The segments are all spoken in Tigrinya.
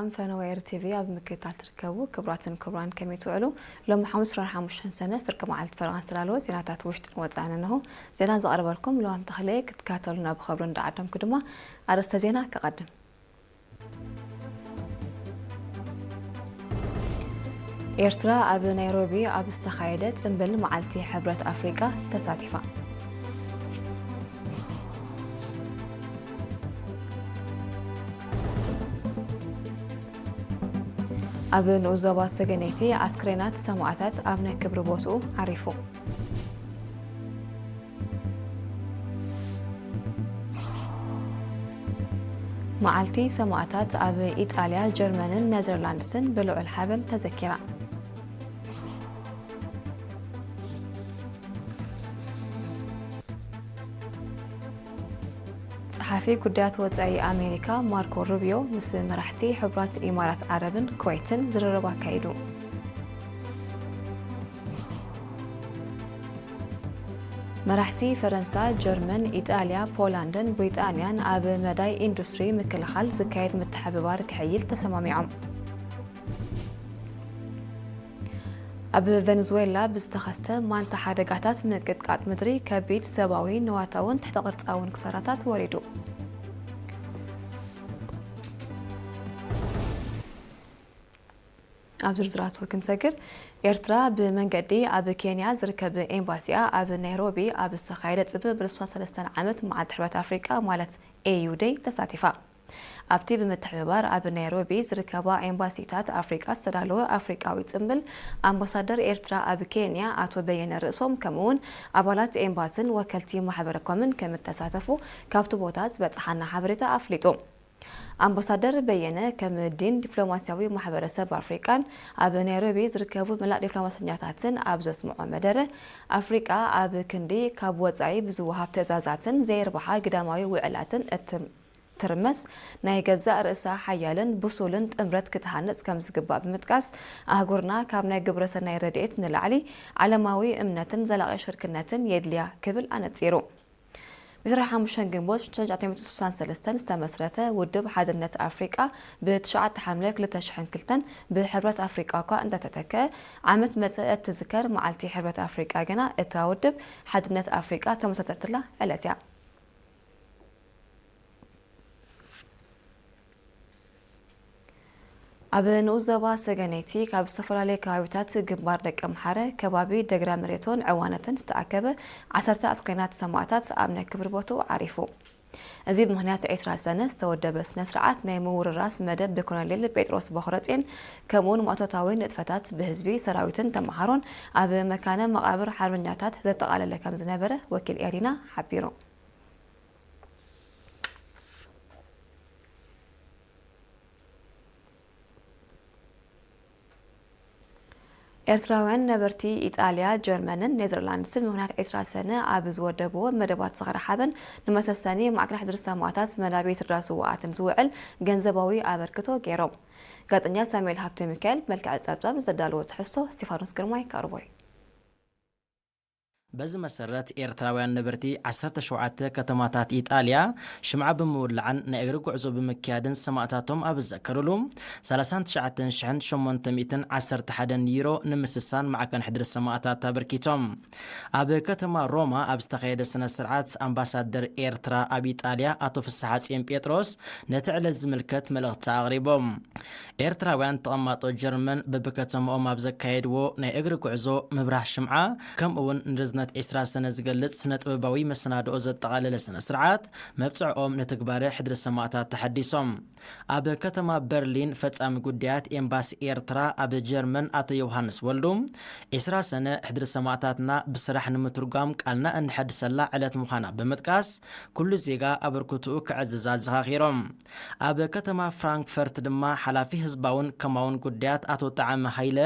ኣም ፈነወ ኤር ቲቪ ኣብ ምክትታል ትርከቡ ክቡራትን ክቡራን ከመይ ትውዕሉ? ሎሚ ሓሙስ ዕስራን ሓሙሽተን ሰነ ፍርቂ መዓልቲ ፈረቓ ዝተዳለወ ዜናታት ውሽጥን ወጻእን እንሆ። ዜና ዘቕርበልኩም ለዋም ተኽለ ክትከታተሉና ብኸብሪ እንዳዓደምኩ ድማ ኣርእስተ ዜና ከቐድም። ኤርትራ ኣብ ናይሮቢ ኣብ ዝተኻየደ ጽምብል መዓልቲ ሕብረት ኣፍሪቃ ተሳቲፋ። ኣብ ንኡስ ዞባ ሰገነይቲ ኣስክሬናት ሰማእታት ኣብ ናይ ክብሪ ቦትኡ ዓሪፉ። መዓልቲ ሰማእታት ኣብ ኢጣልያ፣ ጀርመንን ኔዘርላንድስን ብልዑል ሓበን ተዘኪራ። ጸሓፊ ጉዳያት ወጻኢ ኣሜሪካ ማርኮ ሩቢዮ ምስ መራሕቲ ሕቡራት ኢማራት ዓረብን ኩዌትን ዝርርብ ኣካይዱ። መራሕቲ ፈረንሳ፣ ጀርመን፣ ኢጣልያ፣ ፖላንድን ብሪጣንያን ኣብ መዳይ ኢንዱስትሪ ምክልኻል ዝካየድ ምትሕብባር ክሕይል ተሰማሚዖም። ኣብ ቨነዝዌላ ብዝተኸስተ ማንታ ሓደጋታት ምንቅጥቃጥ ምድሪ ከቢድ ሰብኣዊ፣ ንዋታውን ትሕተ ቅርጻውን ክሳራታት ወሪዱ። ኣብ ዝርዝራቱ ክንሰግር፣ ኤርትራ ብመንገዲ ኣብ ኬንያ ዝርከብ ኤምባሲኣ ኣብ ናይሮቢ ኣብ ዝተኻየደ ጽምብል ሰለስተን ዓመት መዓልቲ ሕብረት ኣፍሪቃ ማለት ኤዩ ደይ ተሳቲፋ። ኣብቲ ብምትሕብባር ኣብ ናይሮቢ ዝርከባ ኤምባሲታት ኣፍሪቃ ዝተዳለወ ኣፍሪቃዊ ጽምብል፣ ኣምባሳደር ኤርትራ ኣብ ኬንያ ኣቶ በየነ ርእሶም፣ ከምኡ'ውን ኣባላት ኤምባስን ወከልቲ ማሕበረ ኮምን ከም እተሳተፉ ካብቲ ቦታ ዝበጽሓና ሓበሬታ ኣፍሊጡ። ኣምባሳደር በየነ፣ ከም ዲን ዲፕሎማስያዊ ማሕበረሰብ ኣፍሪቃን ኣብ ናይሮቢ ዝርከቡ መላእ ዲፕሎማሰኛታትን ኣብ ዘስምዖ መደረ፣ ኣፍሪቃ ኣብ ክንዲ ካብ ወጻኢ ብዝወሃብ ትእዛዛትን ዘይርብሓ ግዳማዊ ውዕላትን እትም ትርመስ፣ ናይ ገዛእ ርእሳ ሓያልን ብሱልን ጥምረት ክትሃንጽ ከም ዝግባእ ብምጥቃስ፣ ኣህጉርና ካብ ናይ ግብረ ሰናይ ረድኤት ንላዕሊ ዓለማዊ እምነትን ዘላቒ ሽርክነትን የድልያ ክብል ኣነጺሩ። ብዕስራን ሓሙሽተን ግንቦት ሽሕን ትሽዓተ ሚእትን ስሳን ሰለስተን ዝተመስረተ ውድብ ሓድነት ኣፍሪቃ፣ ብትሽዓተ ሓምለ ክልተ ሽሕን ክልተን ብሕብረት ኣፍሪቃ እኳ እንተተተከ፣ ዓመት መጸ እትዝከር መዓልቲ ሕብረት ኣፍሪቃ ግና እታ ውድብ ሓድነት ኣፍሪቃ ተመስረተትላ ዕለት እያ። ኣብ ንኡስ ዞባ ሰገነይቲ ካብ ዝተፈላለዩ ከባቢታት ግንባር ደቀምሓረ፣ ከባቢ ደግራ መሬቶን ዕዋነትን ዝተኣከበ ዓሰርተ ኣስክሬናት ሰማእታት ኣብ ናይ ክብሪ ቦትኡ ዓሪፉ። እዚ ብምኽንያት ዕስራ ሰነ ዝተወደበ ስነ ስርዓት ናይ ምውርራስ መደብ ብኮሎኔል ጴጥሮስ ቦኽረጼን ከምኡውን ማእቶታዊ ንጥፈታት ብህዝቢ፣ ሰራዊትን ተምሃሮን ኣብ መካነ መቓብር ሓርበኛታት ዘጠቓለለ ከም ዝነበረ ወኪል ኤሪና ሓቢሩ። ኤርትራውያን ነበርቲ ኢጣልያ፣ ጀርመንን ኔዘርላንድስን ምኽንያት ዕስራ ሰነ ኣብ ዝወደብዎ መደባት ዝኽሪ ሓበን ንመሰሰኒ ማዕከን ሕድሪ ሰማእታት መላቢ ስድራ ስውኣትን ዝውዕል ገንዘባዊ ኣበርክቶ ገይሮም። ጋዜጠኛ ሳሙኤል ሃብተ ሚካኤል መልክዕ ጸብጻብ ዘዳለዎ ትሕዝቶ እስቲፋኖስ ግርማይ ከቕርቦ እዩ። በዚ መሰረት ኤርትራውያን ነበርቲ ዓሰርተ ሸውዓተ ከተማታት ኢጣልያ ሽምዓ ብምውላዕን ናይ እግሪ ጉዕዞ ብምክያድን ሰማእታቶም ኣብ ዝዘከሩሉ፣ ሰላሳን ትሽዓተን ሽሕን ሸሞንተ ሚእትን ዓሰርተ ሓደን ዩሮ ንምስሳን ማዕከን ሕድሪ ሰማእታት ኣበርኪቶም። ኣብ ከተማ ሮማ ኣብ ዝተኻየደ ስነ ስርዓት ኣምባሳደር ኤርትራ ኣብ ኢጣልያ ኣቶ ፍስሓጽዮን ጴጥሮስ ነቲ ዕለት ዝምልከት መልእኽቲ ኣቕሪቦም። ኤርትራውያን ተቐማጦ ጀርመን በብከተምኦም ኣብ ዘካየድዎ ናይ እግሪ ጉዕዞ ምብራህ ሽምዓ፣ ከምኡ'ውን ንርዝነት ዕስራ ሰነ ዝገልጽ ስነ ጥበባዊ መሰናድኦ ዘጠቓለለ ስነ ስርዓት፣ መብጽዕኦም ንትግባረ ሕድሪ ሰማእታት ተሐዲሶም። ኣብ ከተማ በርሊን ፈጻሚ ጉዳያት ኤምባሲ ኤርትራ ኣብ ጀርመን ኣቶ ዮውሃንስ ወልዱ፣ ዕስራ ሰነ ሕድሪ ሰማእታትና ብስራሕ ንምትርጓም ቃልና እንሐድሰላ ዕለት ምዃና ብምጥቃስ፣ ኩሉ ዜጋ ኣበርክትኡ ከዕዝዝ ኣዘኻኺሮም። ኣብ ከተማ ፍራንክፈርት ድማ ሓላፊ ህዝባውን ከማውን ጉዳያት ኣቶ ጠዓመ ሃይለ፣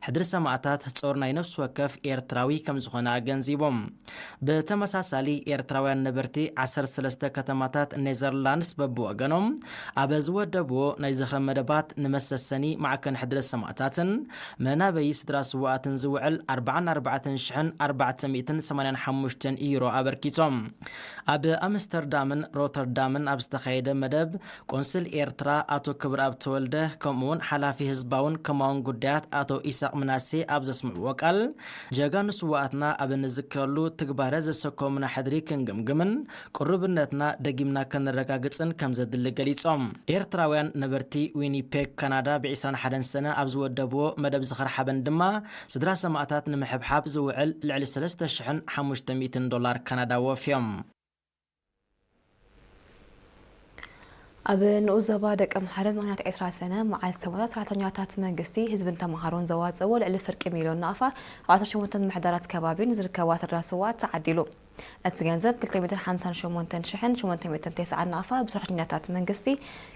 ሕድሪ ሰማእታት ጾር ናይ ነፍሲ ወከፍ ኤርትራዊ ከም ዝኾነ ኣገንዚቦም። ኣገንዚቦም። ብተመሳሳሊ፣ ኤርትራውያን ነበርቲ ዓሰርተ ሰለስተ ከተማታት ኔዘርላንድስ በብወገኖም ኣብ ዝወደብዎ ናይ ዝኽረ መደባት፣ ንመሰሰኒ ማዕከን ሕድሪ ሰማእታትን መናበዪ ስድራ ስውኣትን ዝውዕል ኣርባዓን ኣርባዕተን ሽሕን ኣርባዕተ ሚእትን ሰማንያን ሓሙሽተን ዩሮ ኣበርኪቶም። ኣብ ኣምስተርዳምን ሮተርዳምን ኣብ ዝተኻየደ መደብ፣ ቆንስል ኤርትራ ኣቶ ክብረኣብ ተወልደ፣ ከምኡውን ሓላፊ ህዝባውን ከማውን ጉዳያት ኣቶ ኢሳቕ ምናሴ ኣብ ዘስምዕዎ ቃል፣ ጀጋኑ ስውኣትና ኣብ እንዝክረሉ ትግባረ ዘሰከሙና ሕድሪ ክንግምግምን ቅሩብነትና ደጊምና ከነረጋግጽን ከም ዘድሊ ገሊጾም። ኤርትራውያን ነበርቲ ዊኒፔግ ካናዳ፣ ብ ዕስራን ሓደን ሰነ ኣብ ዝወደብዎ መደብ ዝኽሪ ሓበን ድማ፣ ስድራ ሰማእታት ንምሕብሓብ ዝውዕል ልዕሊ ሰለስተ ሽሕን ሓሙሽተ ሚእትን ዶላር ካናዳ ወፍዮም። ኣብ ንኡስ ዞባ ደቀምሓረ ምኽንያት ዕስራ ሰነ መዓልቲ ሰማእታት ሰራሕተኛታት መንግስቲ፣ ህዝብን ተምሃሮን ዘዋፀዎ ልዕሊ ፍርቂ ሚልዮን ናቕፋ ኣብ ዓሰርተ ሸሞንተ ምምሕዳራት ከባቢ ንዝርከባ ስድራ ስውኣት ተዓዲሉ። እቲ ገንዘብ ክልተ ሚእትን ሓምሳን ሸሞንተን ሽሕን ሸሞንተ ሚእትን ተስዓን ናቕፋ ብሰራሕተኛታት መንግስቲ፣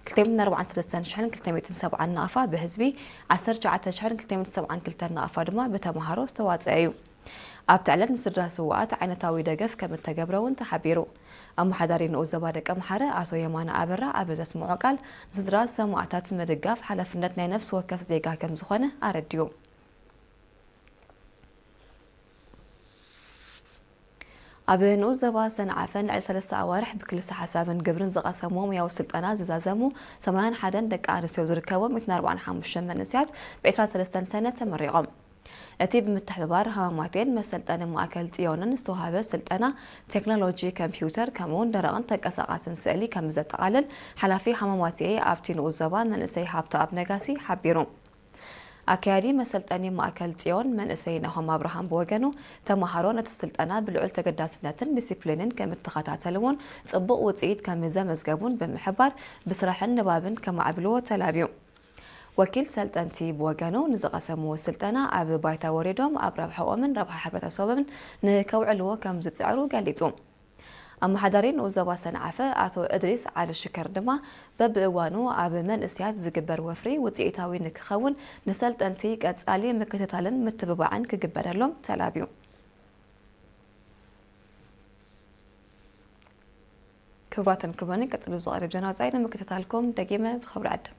ክልተ ሚእትን ኣርባዓን ሰለስተን ሽሕን ክልተ ሚእትን ሰብዓን ናቕፋ ብህዝቢ፣ ዓሰርተ ትሽዓተ ሽሕን ክልተ ሚእትን ሰብዓን ክልተን ናቕፋ ድማ ብተምሃሮ ዝተዋፀአ እዩ። ኣብቲ ዕለት ንስድራ ስውኣት ዓይነታዊ ደገፍ ከም እተገብረ እውን ተሓቢሩ። ኣመሓዳሪ ንኡስ ዞባ ደቀ ምሓረ ኣቶ የማነ ኣበራ ኣብ ዘስምዖ ቃል፣ ንስድራ ሰማእታት ምድጋፍ ሓላፍነት ናይ ነፍሲ ወከፍ ዜጋ ከም ዝኾነ ኣረዲኡ። ኣብ ንኡስ ዞባ ሰንዓፈ ንልዕሊ ሰለስተ ኣዋርሕ ብክልሰ ሓሳብን ግብርን ዝቐሰምዎ ሙያዊ ስልጠና ዝዛዘሙ ሰማንያን ሓደን ደቂ ኣንስትዮ ዝርከቦም ሚእትን ኣርባዓን ሓሙሽተን መንእሰያት ብ ዕስራን ሰለስተን ሰነ ተመሪቖም። እቲ ብምትሕብባር ሃማማቴን መሰልጠኒ ማእከል ጽዮንን ዝተዋህበ ስልጠና፣ ቴክኖሎጂ ኮምፒውተር ከምኡውን ደረቕን ተንቀሳቓስን ስእሊ ከም ዘጠቓልል ሓላፊ ሃማማቴ ኣብቲ ንኡስ ዞባ መንእሰይ ሃብተኣብ ነጋሲ ሓቢሩ። ኣካያዲ መሰልጠኒ ማእከል ጽዮን መንእሰይ ናሆም ኣብርሃም ብወገኑ፣ ተመሃሮ ነቲ ስልጠና ብልዑል ተገዳስነትን ዲሲፕሊንን ከም እተኸታተልዎን ጽቡቕ ውጽኢት ከም ዘመዝገቡን ብምሕባር፣ ብስራሕን ንባብን ከማዕብልዎ ተላብዩ። ወኪል ሰልጠንቲ ብወገኑ፣ ንዝቐሰምዎ ስልጠና ኣብ ባይታ ወሪዶም ኣብ ረብሓኦምን ረብሓ ሕብረተሰቦምን ንከውዕልዎ ከም ዝጽዕሩ ገሊጹ። ኣመሓዳሪ ንኡስ ዞባ ሰንዓፈ ኣቶ እድሪስ ዓሊ ሽከር ድማ፣ በብእዋኑ ኣብ መንእሰያት ዝግበር ወፍሪ ውጽኢታዊ ንክኸውን ንሰልጠንቲ ቀጻሊ ምክትታልን ምትብባዕን ክግበረሎም ተላብዩ። ክቡራትን ክቡራንን፣ ቀጽሉ ዝቐርብ ዜና ወጻኢ ንምክትታልኩም ደጊመ ብኽብሪ ዕድም።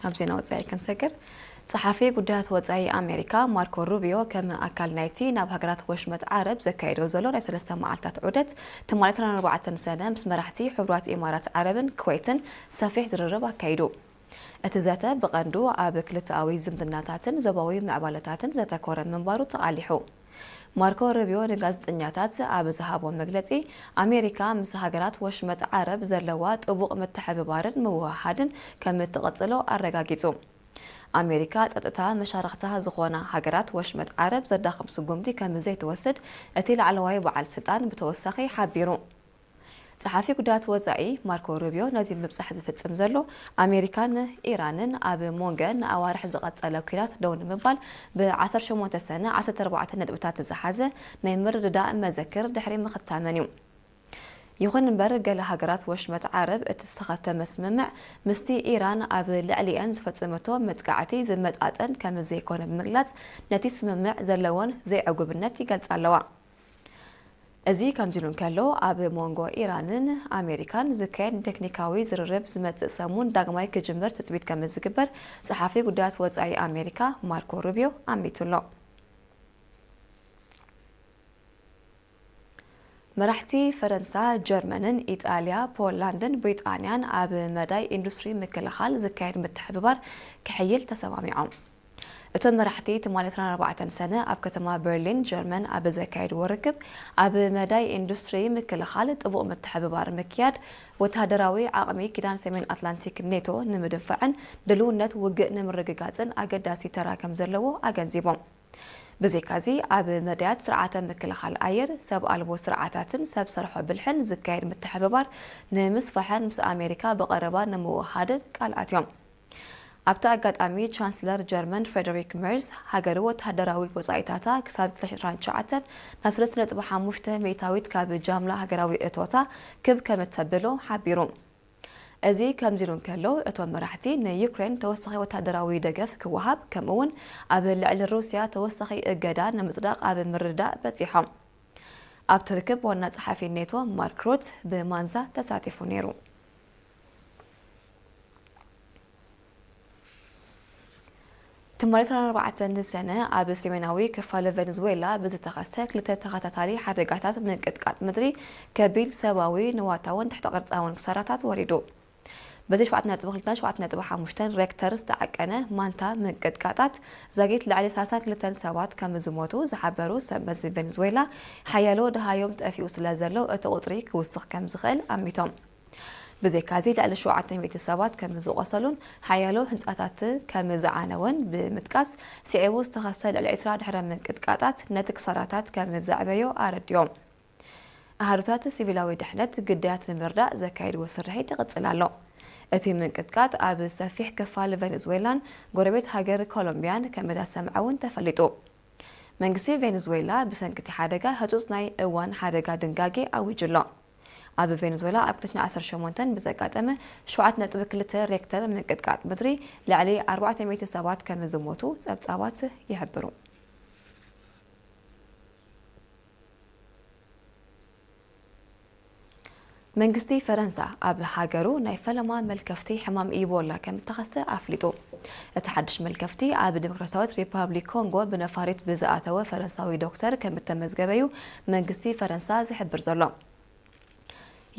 ኣብ ዜና ወጻኢ ክንሰግር፣ ጸሓፊ ጉዳያት ወጻኢ ኣሜሪካ ማርኮ ሩቢዮ፣ ከም ኣካል ናይቲ ናብ ሃገራት ወሽመጥ ዓረብ ዘካየዶ ዘሎ ናይ ሰለስተ መዓልታት ዑደት፣ ትማሊ ዕስራን ኣርባዕተን ሰነ ምስ መራሕቲ ሕቡራት ኢማራት ዓረብን ኩዌትን ሰፊሕ ዝርርብ ኣካይዱ። እቲ ዘተ ብቐንዱ ኣብ ክልተኣዊ ዝምድናታትን ዞባዊ ምዕባለታትን ዘተኮረ ምንባሩ ተቓሊሑ። ማርኮ ሩቢዮ ንጋዜጠኛታት ኣብ ዝሃቦ መግለጺ፣ ኣሜሪካ ምስ ሃገራት ወሽመጥ ዓረብ ዘለዋ ጥቡቕ ምትሕብባርን ምውህሃድን ከም እትቕጽሎ ኣረጋጊጹ። ኣሜሪካ ጸጥታ መሻርኽታ ዝኾና ሃገራት ወሽመጥ ዓረብ ዘዳኽም ስጉምቲ ከም ዘይትወስድ እቲ ላዕለዋይ በዓል ስልጣን ብተወሳኺ ሓቢሩ። ጸሓፊ ጉዳያት ወጻኢ ማርኮ ሩቢዮ ነዚ ምብጻሕ ዝፍጽም ዘሎ፣ ኣሜሪካን ኢራንን ኣብ ሞንገ ንኣዋርሕ ዝቐጸለ ኲናት ደው ንምባል ብ ዓሰርተ ሸሞንተ ሰነ ዓሰርተ ኣርባዕተ ነጥብታት ዝሓዘ ናይ ምርድዳእ መዘክር ድሕሪ ምኽታመን እዩ። ይኹን እምበር፣ ገለ ሃገራት ወሽመጥ ዓረብ እቲ ዝተኸተመ ስምምዕ ምስቲ ኢራን ኣብ ልዕሊአን ዝፈጸመቶ መጥቃዕቲ ዝመጣጠን ከም ዘይኮነ ብምግላጽ፣ ነቲ ስምምዕ ዘለወን ዘይዕጉብነት ይገልጻ ኣለዋ። እዚ ከምዚ ኢሉ እንከሎ፣ ኣብ መንጎ ኢራንን ኣሜሪካን ዝካየድ ቴክኒካዊ ዝርርብ ዝመጽእ ሰሙን ዳግማይ ክጅምር ትጽቢት ከም ዝግበር ጸሓፊ ጉዳያት ወጻኢ ኣሜሪካ ማርኮ ሩቢዮ ኣሚቱ ኣሎ። መራሕቲ ፈረንሳ፣ ጀርመንን ኢጣልያ፣ ፖላንድን ብሪጣንያን ኣብ መዳይ ኢንዱስትሪ ምክልኻል ዝካየድ ምትሕብባር ክሕይል ተሰማሚዖም። እቶም መራሕቲ ትማሊ ዕስራን ኣርባዕተን ሰነ ኣብ ከተማ በርሊን ጀርመን ኣብ ዘካየድዎ ርክብ፣ ኣብ መዳይ ኢንዱስትሪ ምክልኻል ጥቡቕ ምትሕብባር ምክያድ፣ ወተሃደራዊ ዓቕሚ ኪዳን ሰሜን ኣትላንቲክ ኔቶ ንምድንፋዕን ድልውነት ውግእ ንምርግጋጽን ኣገዳሲ ተራ ከም ዘለዎ ኣገንዚቦም። ብዘይካዚ፣ ኣብ መዳያት ስርዓተ ምክልኻል ኣየር፣ ሰብ ኣልቦ ስርዓታትን ሰብ ሰርሖ ብልሕን ዝካየድ ምትሕብባር ንምስፋሕን ምስ ኣሜሪካ ብቐረባ ንምውሃድን ቃል ኣትዮም። ኣብቲ ኣጋጣሚ፣ ቻንስለር ጀርመን ፍሬደሪክ መርዝ፣ ሃገሩ ወተሃደራዊ ወጻኢታታ ክሳብ ክልተ ሽሕን ዕስራን ትሽዓተን ናብ ሰለስተ ነጥቢ ሓሙሽተ ሚእታዊት ካብ ጃምላ ሃገራዊ እቶታ ክብ ከም እተብሎ ሓቢሩ። እዚ ከምዚ ኢሉ እንከሎ፣ እቶም መራሕቲ ንዩክሬን ተወሳኺ ወታደራዊ ደገፍ ክወሃብ፣ ከምኡ'ውን ኣብ ልዕሊ ሩስያ ተወሳኺ እገዳ ንምጽዳቕ ኣብ ምርድዳእ በጺሖም። ኣብቲ ርክብ ዋና ጸሓፊ ኔቶ ማርክ ሩት ብማንዛ ተሳቲፉ ነይሩ። ትማሊ ዕስራን ኣርባዕተን ሰነ ኣብ ሰሜናዊ ክፋል ቬኔዙዌላ ብዝተኸስተ ክልተ ተኸታታሊ ሓደጋታት ምንቅጥቃጥ ምድሪ ከቢድ ሰብኣዊ ንዋታውን ትሕተ ቅርጻውን ክሳራታት ወሪዱ። በቲ ሸውዓተ ነጥቢ ክልተን ሸውዓተ ነጥቢ ሓሙሽተን ሬክተር ዝተዓቀነ ማንታ ምንቅጥቃጣት ዛጊት ልዕሊ ሰላሳን ክልተን ሰባት ከም ዝሞቱ ዝሓበሩ ሰብ መዚ ቬኔዙዌላ፣ ሓያሎ ደሃዮም ጠፊኡ ስለ ዘሎ እቲ ቁጽሪ ክውስኽ ከም ዝኽእል ኣሚቶም። ብዘይካዚ ልዕሊ ሸውዓተ ሚእቲ ሰባት ከም ዝቖሰሉን ሓያሎ ህንጻታት ከም ዝዓነወን ብምጥቃስ፣ ስዒቡ ዝተኸስተ ልዕሊ ዕስራ ድሕረ ምንቅጥቃጣት ነቲ ክሳራታት ከም ዘዕበዮ ኣረዲኦም። ኣሃዱታት ሲቪላዊ ድሕነት ግዳያት ንምርዳእ ዘካየድዎ ስርሒት ይቕጽል ኣሎ። እቲ ምንቅጥቃጥ ኣብ ሰፊሕ ክፋል ቬኔዙዌላን ጎረቤት ሃገር ኮሎምቢያን ከም እተሰምዐ እውን ተፈሊጡ። መንግስቲ ቬኔዙዌላ ብሰንኪ እቲ ሓደጋ ህጹጽ ናይ እዋን ሓደጋ ድንጋጌ ኣዊጁ ኣሎ። ኣብ ቬኔዙዌላ ኣብ ክልተ ሽሕን ዓሰርተ ሸሞንተን ብዘጋጠመ ሸውዓተ ነጥቢ ክልተ ሬክተር ምንቅጥቃጥ ምድሪ ልዕሊ ኣርባዕተ ሚእቲ ሰባት ከም ዝሞቱ ጸብጻባት ይሕብሩ። መንግስቲ ፈረንሳ ኣብ ሃገሩ ናይ ፈለማ መልከፍቲ ሕማም ኢቦላ ከም እተኸስተ ኣፍሊጡ። እቲ ሓድሽ መልከፍቲ ኣብ ዲሞክራሲያዊት ሪፓብሊክ ኮንጎ ብነፋሪት ብዝኣተወ ፈረንሳዊ ዶክተር ከም እተመዝገበ እዩ መንግስቲ ፈረንሳ ዝሕብር ዘሎ።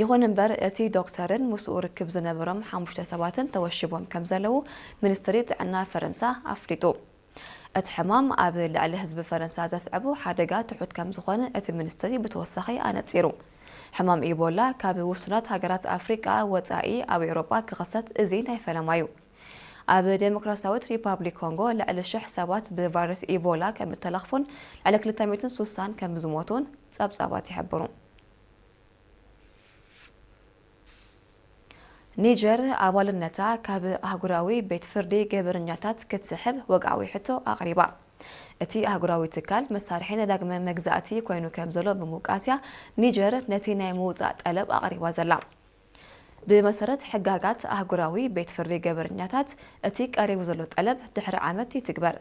ይኹን እምበር፣ እቲ ዶክተርን ምስኡ ርክብ ዝነበሮም ሓሙሽተ ሰባትን ተወሺቦም ከም ዘለዉ ሚኒስትሪ ጥዕና ፈረንሳ ኣፍሊጡ። እቲ ሕማም ኣብ ልዕሊ ህዝቢ ፈረንሳ ዘስዕቦ ሓደጋ ትሑት ከም ዝኾነ እቲ ሚኒስትሪ ብተወሳኺ ኣነጺሩ። ሕማም ኢቦላ ካብ ውሱናት ሃገራት ኣፍሪቃ ወጻኢ ኣብ ኤውሮጳ ክኽሰት እዚ ናይ ፈለማ እዩ። ኣብ ዴሞክራሲያዊት ሪፓብሊክ ኮንጎ ልዕሊ ሽሕ ሰባት ብቫይረስ ኢቦላ ከም እተለኽፉን ልዕሊ ክልተ ሚእትን ስሳን ከም ዝሞቱን ጸብጻባት ይሕብሩ። ኒጀር ኣባልነታ ካብ ኣህጉራዊ ቤት ፍርዲ ገበረኛታት ክትስሕብ ወግዓዊ ሕቶ ኣቕሪባ። እቲ ኣህጉራዊ ትካል መሳርሒ ንዳግመ መግዛእቲ ኮይኑ ከም ዘሎ ብምውቃስያ፣ ኒጀር ነቲ ናይ ምውጻእ ጠለብ ኣቕሪባ ዘላ። ብመሰረት ሕጋጋት ኣህጉራዊ ቤት ፍርዲ ገበረኛታት፣ እቲ ቀሪቡ ዘሎ ጠለብ ድሕሪ ዓመት ይትግበር።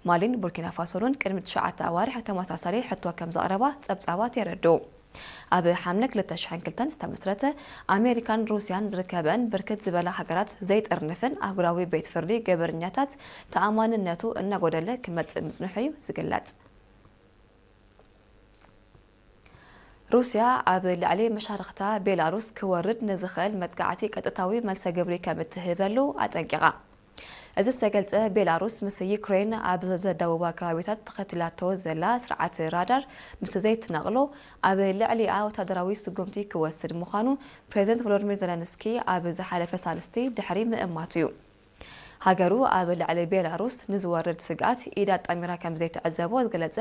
ማሊን ቡርኪና ፋሶን እውን ቅድሚ ትሽዓተ ኣዋርሕ ተመሳሳሊ ሕቶ ከም ዘቕረባ ጸብጻባት የረድኡ። ኣብ ሓምለ ክልተ ሽሕን ክልተን ዝተመስረተ ኣሜሪካን ሩስያን ዝርከበን ብርክት ዝበላ ሃገራት ዘይጥርንፍን ኣህጉራዊ ቤት ፍርዲ ገበረኛታት ተኣማንነቱ እናጎደለ ክመጽእ ምጽንሑ እዩ ዝግለጽ። ሩስያ ኣብ ልዕሊ መሻርኽታ ቤላሩስ ክወርድ ንዝኽእል መጥቃዕቲ ቀጥታዊ መልሰ ግብሪ ከም እትህበሉ ኣጠንቂቓ። እዚ ዝተገልጸ፣ ቤላሩስ ምስ ዩክሬን ኣብ ዘደቡባ ከባቢታት ተኸቲላቶ ዘላ ስርዓት ራዳር ምስ ዘይትነቕሎ፣ ኣብ ልዕሊኣ ወታደራዊ ስጉምቲ ክወስድ ምዃኑ ፕሬዚደንት ቮሎዲሚር ዘለንስኪ ኣብ ዝሓለፈ ሳልስቲ ድሕሪ ምእማቱ እዩ። ሃገሩ ኣብ ልዕሊ ቤላሩስ ንዝወርድ ስግኣት ኢድ ኣጣሚራ ከም ዘይትዕዘቦ ዝገለጸ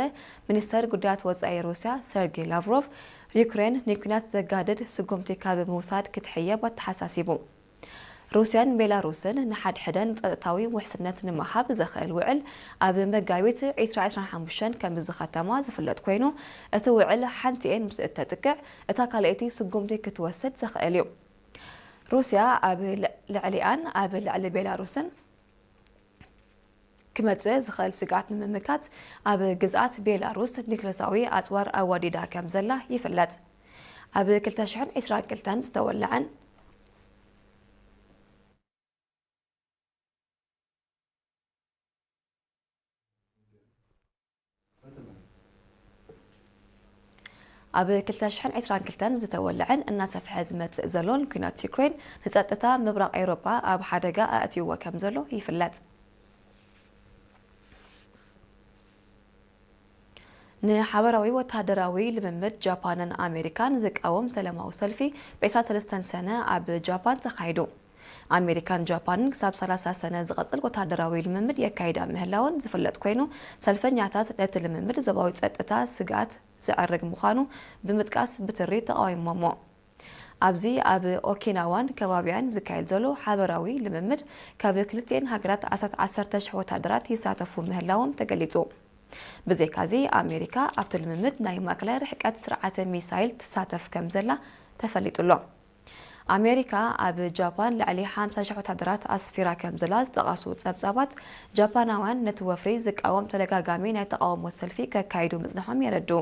ሚኒስተር ጉዳያት ወጻኢ ሩስያ ሰርጌ ላቭሮቭ፣ ዩክሬን ንኲናት ዘጋድድ ስጉምቲ ካብ ምውሳድ ክትሕየብ ኣተሓሳሲቡ። ሩስያን ቤላሩስን ንሓድሕደን ጸጥታዊ ውሕስነት ንምሃብ ዘኽእል ውዕል ኣብ መጋቢት ዕስራ ዕስራን ሓሙሽተን ከም ዝኸተማ ዝፍለጥ ኮይኑ፣ እቲ ውዕል ሓንቲኤን ምስ እተጥቅዕ፣ እታ ካልኣይቲ ስጉምቲ ክትወስድ ዘኽእል እዩ። ሩስያ ኣብ ል-፣ ልዕሊኣን ኣብ ልዕሊ ቤላሩስን ክመጽእ ዝኽእል ስግኣት ንምምካት፣ ኣብ ግዝኣት ቤላሩስ ኒክለሳዊ ኣጽዋር ኣዋዲዳ ከም ዘላ ይፍለጥ። ኣብ ክልተ ሽሕን ዕስራን ክልተን ዝተወልዐን ኣብ ክልተ ሽሕን ዕስራን ክልተን ዝተወልዐን እናሰፍሐ ዝመጽእ ዘሎን ኲናት ዩክሬን፣ ንጸጥታ ምብራቕ ኤውሮጳ ኣብ ሓደጋ ኣእትይዎ ከም ዘሎ ይፍለጥ። ንሓበራዊ ወተሃደራዊ ልምምድ ጃፓንን ኣሜሪካን ዝቃወም ሰላማዊ ሰልፊ ብ ዕስራን ሰለስተን ሰነ ኣብ ጃፓን ተኻይዱ። ኣሜሪካን ጃፓንን ክሳብ ሰላሳ ሰነ ዝቐጽል ወተሃደራዊ ልምምድ የካይዳ ምህላወን ዝፍለጥ ኮይኑ፣ ሰልፈኛታት ነቲ ልምምድ ዞባዊ ጸጥታ ስግኣት ዘዕርግ ምዃኑ ብምጥቃስ ብትሪ ተቓዊሞሞ። ኣብዚ ኣብ ኦኪናዋን ከባቢያን ዝካየድ ዘሎ ሓበራዊ ልምምድ፣ ካብ ክልቲኤን ሃገራት ኣስታት ዓሰርተ ሽሕ ወተሃደራት ይሳተፉ ምህላዎም ተገሊጹ። ብዘይካዚ፣ ኣሜሪካ ኣብቲ ልምምድ ናይ ማእከላይ ርሕቀት ስርዓተ ሚሳይል ትሳተፍ ከም ዘላ ተፈሊጡ ኣሎ። ኣሜሪካ ኣብ ጃፓን ልዕሊ ሓምሳ ሽሕ ወታደራት ኣስፊራ ከም ዘላ ዝጠቐሱ ጸብጻባት፣ ጃፓናውያን ነቲ ወፍሪ ዝቃወም ተደጋጋሚ ናይ ተቓውሞ ሰልፊ ከካይዱ ምጽንሖም የረድኡ።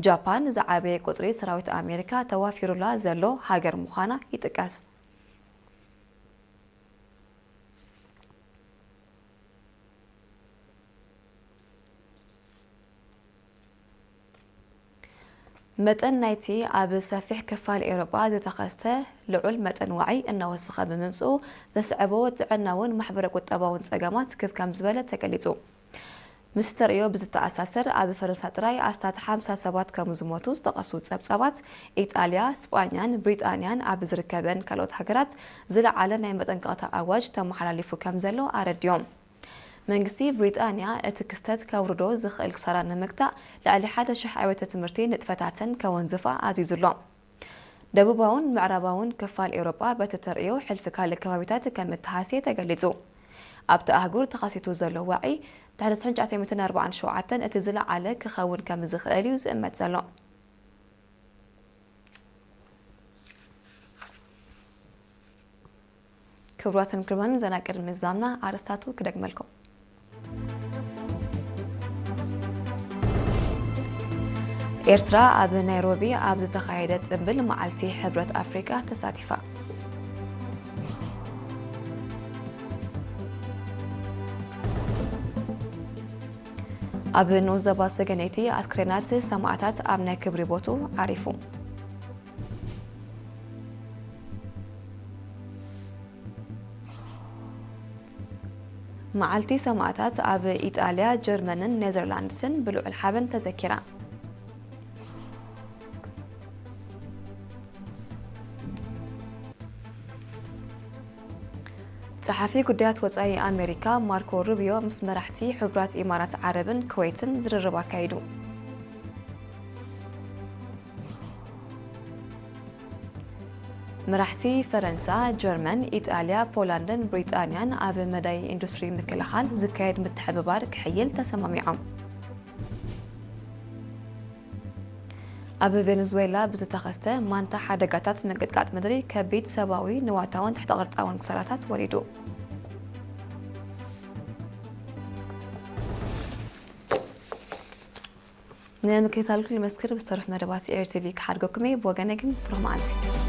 ጃፓን ዝዓበየ ቁጽሪ ሰራዊት ኣሜሪካ ተዋፊሩላ ዘሎ ሃገር ምዃና ይጥቀስ። መጠን ናይቲ ኣብ ሰፊሕ ክፋል ኤውሮጳ ዝተኸስተ ልዑል መጠን ዋዒ እናወሰኸ ብምምጽኡ ዘስዐቦ ጥዕናውን ማሕበረ ቁጠባውን ጸገማት ክብ ከም ዝበለ ተገሊጹ። ምስ ተርእዮ ብዝተኣሳሰር፣ ኣብ ፈረንሳ ጥራይ ኣስታት ሓምሳ ሰባት ከም ዝሞቱ ዝጠቐሱ ጸብጻባት፣ ኢጣልያ፣ ስጳኛን ብሪጣንያን ኣብ ዝርከበን ካልኦት ሃገራት ዝለዓለ ናይ መጠንቀቕታ ኣዋጅ ተመሓላሊፉ ከም ዘሎ ኣረዲዮም። መንግስቲ ብሪጣንያ እቲ ክስተት ከውርዶ ዝኽእል ክሳራ ንምግታእ ልዕሊ ሓደ ሽሕ ኣብያተ ትምህርቲ ንጥፈታተን ከወንዝፋ ኣዚዙ ኣሎ። ደቡባውን ምዕራባውን ክፋል ኤውሮጳ በቲ ተርእዮ ሕልፊ ካልእ ከባቢታት ከም እተሃስየ ተገሊጹ። ኣብቲ ኣህጉር ተኸሲቱ ዘሎ ዋዒ ድሕሪ ሽሕን ትሽዓተ ሚእትን ኣርባዓን ሸውዓተን እቲ ዝለዓለ ክኸውን ከም ዝኽእል እዩ ዝእመት ዘሎ። ክቡራትን ክቡራን፣ ዘና ቅድሚ ዛምና ኣርስታቱ ክደግመልኩም። ኤርትራ ኣብ ናይሮቢ ኣብ ዝተኻየደ ጽምብል መዓልቲ ሕብረት ኣፍሪቃ ተሳቲፋ። ኣብ ንኡስ ዞባ ሰገነይቲ ኣስክሬናት ሰማእታት ኣብ ናይ ክብሪ ቦቱ ዓሪፉ። መዓልቲ ሰማእታት ኣብ ኢጣልያ፣ ጀርመንን ኔዘርላንድስን ብልዑል ሓበን ተዘኪራ። ጸሓፊ ጉዳያት ወጻኢ ኣሜሪካ ማርኮ ሩቢዮ ምስ መራሕቲ ሕቡራት ኢማራት ዓረብን ኩዌትን ዝርርብ ኣካይዱ። መራሕቲ ፈረንሳ፣ ጀርመን፣ ኢጣልያ፣ ፖላንድን ብሪጣንያን ኣብ መዳይ ኢንዱስትሪ ምክልኻል ዝካየድ ምትሕብባር ክሕይል ተሰማሚዖም። ኣብ ቬኔዙዌላ ብዝተኸስተ ማንታ ሓደጋታት ምንቅጥቃጥ ምድሪ ከቢድ ሰብኣዊ፣ ንዋታውን ትሕተ ቅርጻውን ክሳራታት ወሪዱ። ንምክትታልኩም የመስግን። ብዝተረፉ መደባት ኤር ቲቪ ክሓድገኩም እየ። ብወገነይ ግን ብሩኽ መዓልቲ።